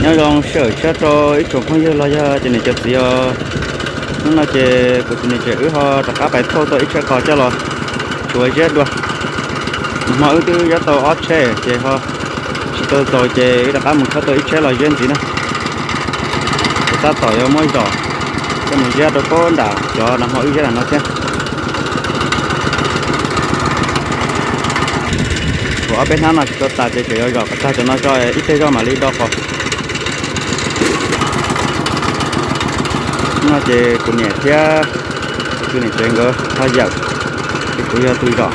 Nyob zoo sawv daws tshiab rau ib tsoom phooj ywg los yog cov niam cov txiv os. Hnub no ces kuv tus niam tsev wb ho rov qab pais thauj tau ib tsheb qos coj los tshuav ziab dua. Nag hmo wb twb ziab tau ob tsheb ces ho tsis tau txaus ces wb rov qab mus thauj tau ib tsheb los ziab ntxiv na. Ces tab tom yuav muab zom coj mus ziab rau pab nram cov nag hmo wb ziab nram no thiab. Kuv ob peb hnab no tsis tau tas ces tseem yuav zom kom tag cov no tso ib teg zog mam li do qos. No ces kuv niam thiab kuv tus niam tsev nkawd ho yawm, ces kuv yog tus zom.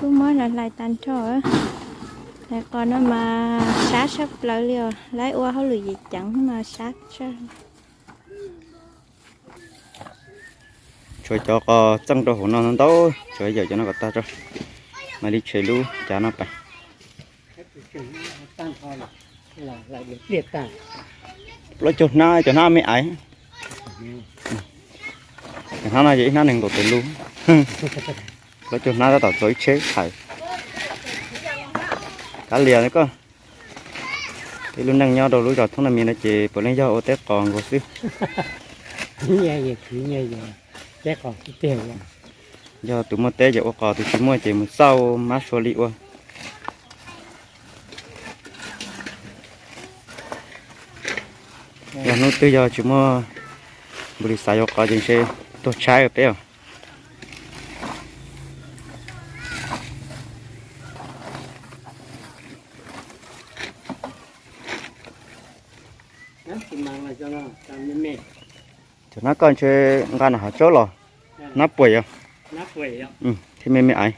Kuj muab hlais hlais tag nrho. Hlais qos no mas sab tshaj plaws li os, lawv ua hauj lwm yim ceev no sab tshaj. Tshuav cov qos txeej rau hauv no ntau, tshuav yawm cov no kom tag tso, mam li tshem lub cav no pais. Plaub caug hnab, cov hnab me aiv. Cov hnab no yog ib hnab nees nkaum tus lub. Plaub caug hnab tab tom txaus ib tsheb thaiv. Kav liam koj, ib lub neej nyob rau lub zos Thoob Nab Mis no ces puav leej yog ua teb qos nkaus xwb. Yog tus muaj teb ces ua qos, tus tsis muaj ces mus xauj mab sua li ua. Yog hnub twg yog tsis muaj npus lis xav yuav qos ces ntshe tuag tshaib peb os. Cov hnab koj ntshe nqa nram hav tsaub los, hnab puas yog, thiab me me aiv.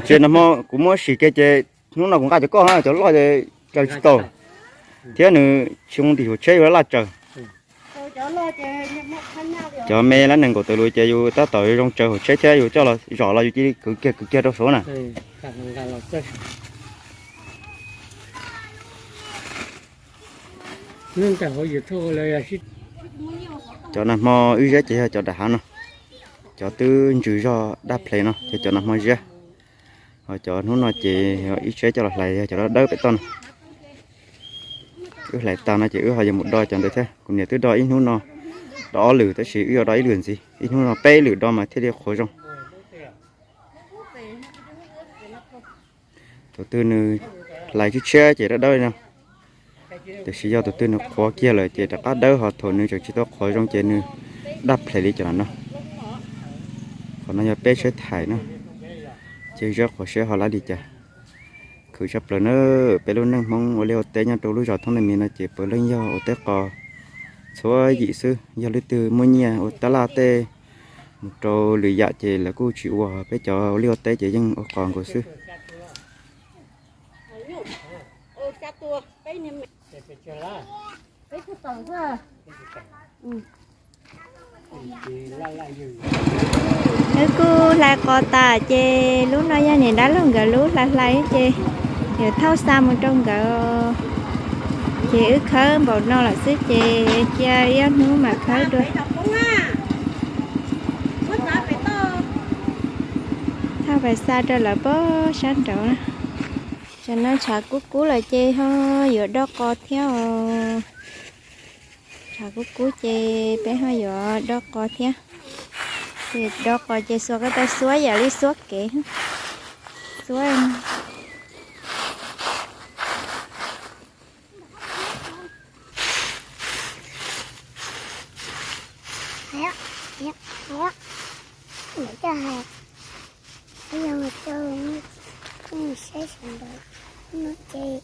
Ces nag hmo kuv muab sim kiag ces Hnub no kuv nqa cov koj na, cov loj ces raws tsis tau, thiab nws tsis zoo tim hauv tsheb, yus laj laj tsaws. Cov me lab nees nkaum tawm lus ces yus tab tom zoo tsaws hauv tsheb thiab yus coj los zom los yus cia li kwv kiag kwv kiag rau saud na. Cov nag hmo wb ziab ces yog cov dav hav no, cov twb ntsws zog daj ple no ces cov nag hmo ziab. Ho cov hnub no ces ib tsheb coj los hlais yog cov dawb dawb pem toj no. Wb hlais tag no ces wb ho yuav mus do cov ntawd thiab. Kuv niam twb do ib hnub no, do ob lwm tab sis wb yuav do ib lwm ntxiv, ib hnub no peb lwm do mas thiaj li qhuav zoo. Tus twg nws hlais tshiab tshiab ces dawb dawb li no, tiam sis yog tus twg nws qhuav kiag lawm ces rov qab dawb, ho thaum nws tseem tsis tau qhuav zoo ces nws daj ple li cov no. Qhov no yog peb tsheb thaim na, ces zab qhuav seb ho lab li cas. Khwv tshaj plaws na, peb lub neej Hmoob ua liaj ua teb nyob rau lub zos Thoob Nais Mis no ces puav leej yog ua teb qos txhua yim xwb. Yog leej twg muaj nyiaj ua tab laj tej mus rau lwm yam ces lawv kuj tsis ua, peb cov ua liaj ua teb ces yeej ua qos nkaus xwb. Wb kuj hlais qos tas ces lub no yog niam dab laug nkawd lub hlais hlais ces yuav thauj xa mus rau nkawd. Ces wb khawb npaum no lawm xwb ces cia ib ob hnub mam khawb dua. Thauj pais xa rau lawv pem sab nraud na. Tam no tshav kub kub lawm ces ho yuav do qos thiab os. Tshav kub kub ces peb ho yuav do qos thiab. Ces do qos ces xuas ko taw xuab yam li xuab kev, xuab. Yog rau saib sawv ntawd no ces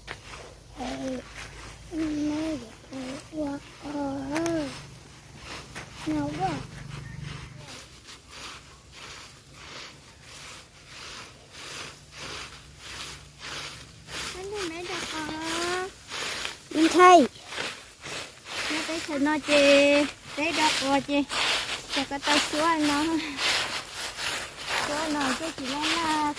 me ua qos no ua. Ntshai. Nyob teb chaws no ces peb do qos ces xuas ko taw xuab no, xuab no thiaj tsis laj laj.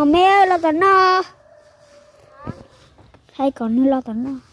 Me los tom no. Hais kom nws los tom no.